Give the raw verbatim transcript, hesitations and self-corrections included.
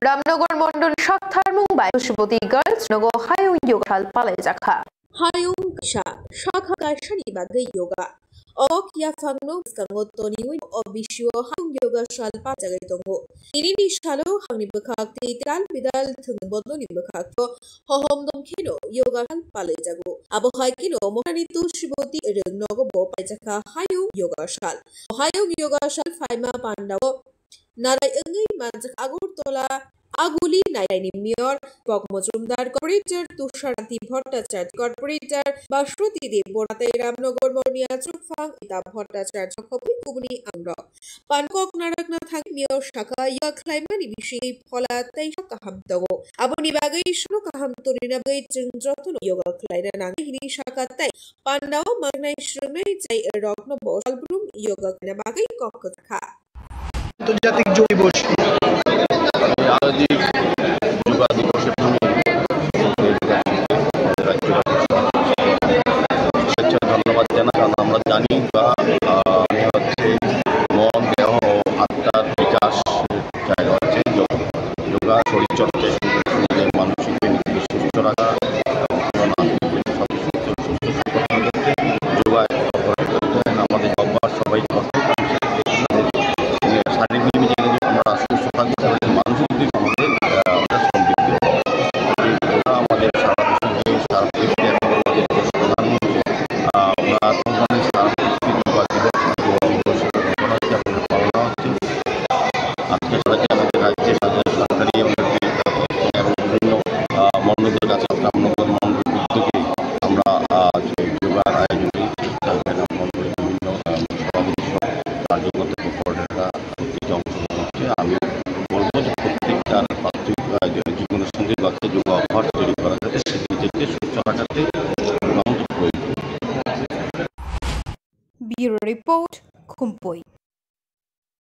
Ramnagar Mondol Saktharmung bai Tushiboti Girls nogo hayung yoga sal palaijakha. Hayung kaisa, sakha kaisani bagwi yoga. O yaphangno bwskango toniwi o bisio hayung yoga sal paljagwi tongo. Tinini salo hangni bwkhak tei tal bidal thwng bodolni bwkhakto hohom dom kheno yoga sal palaijago. Abo hai kheno Mohanani Tushiboti rwng nogo bo paijakha hayung yoga sal. Hayung yoga sal phaima pandao narai wngwi manjak Agartala Aguli Nairaini Mayor Pok Mojumdar, Corporator Tushar Kanti Bhattacharya, Corporator Bashwati Dev Bora tei Ramnagar Mondolni Achukphang Ita Bhattacharya khobwi kubuni angrok. Pan kok narakna thangwi Mayor sakha yoga khlaimani bisingwi phola tei sok kaham tongo. Aboni bagwi sono kaham tonina bagwi chwng jotono yoga khlaina nangnai hwnwi sakha tei pandao mangnai swrwngnai chai rokno bo salbrum yoga khlaina bagwi kok kwchakha. আন্তর্জাতিক যোগ দিবস। এই আন্তর্জাতিক যোগা দিবসের প্রতি স্বেচ্ছায় ধন্যবাদ জানাই। কারণ আমরা জানি যোগা, আহ, হচ্ছে মন, দেহ ও আত্মার বিকাশ জায়গা হচ্ছে যোগা। যোগা শরীর চর্চা, শরীর মানসিক সুস্থ রাখা, যোগা আমাদের অভ্যাস সবাই করতে পারি। শারীরিক দিক থেকে আমরা সুস্থ থাকবো, তাহলে মানসিক দিক আমাদের, আহ, আমরা সমৃদ্ধ হবো। এই যোগা আমাদের সারা পৃথিবী, সারা পৃথিবী এখন আমাদের দেশে প্রধান, আহ, আমরা কোম্পানি সারা পৃথিবী যোগা দিবস, যোগা দিবস পালন হচ্ছে, আপনারা পালন হচ্ছে। আজকে সারা যে আমাদের রাজ্যে সারা সরকারি এবং এবং বিভিন্ন, আহ, মণ্ডপের কাছে রামনগর মণ্ডপের উদ্যোগে আমরা, আহ, আজকে যোগার আয়োজন করেছি। সেখানে মণ্ডপের বিভিন্ন, আহ, সভাপতি সহ কার্যকর্তা, কর্মকর্তারা প্রত্যেকে অংশগ্রহণ করছে। আমি বলবো যে প্রত্যেকটা প্রাথমিক, আহ, যে জীবনের সঙ্গে বাচ্চা যোগা অভ্যাস তৈরি করা যাতে, সে নিজেকে সুস্থ রাখাতে আমাদের প্রয়োজন। Bureau Report, Khumpui.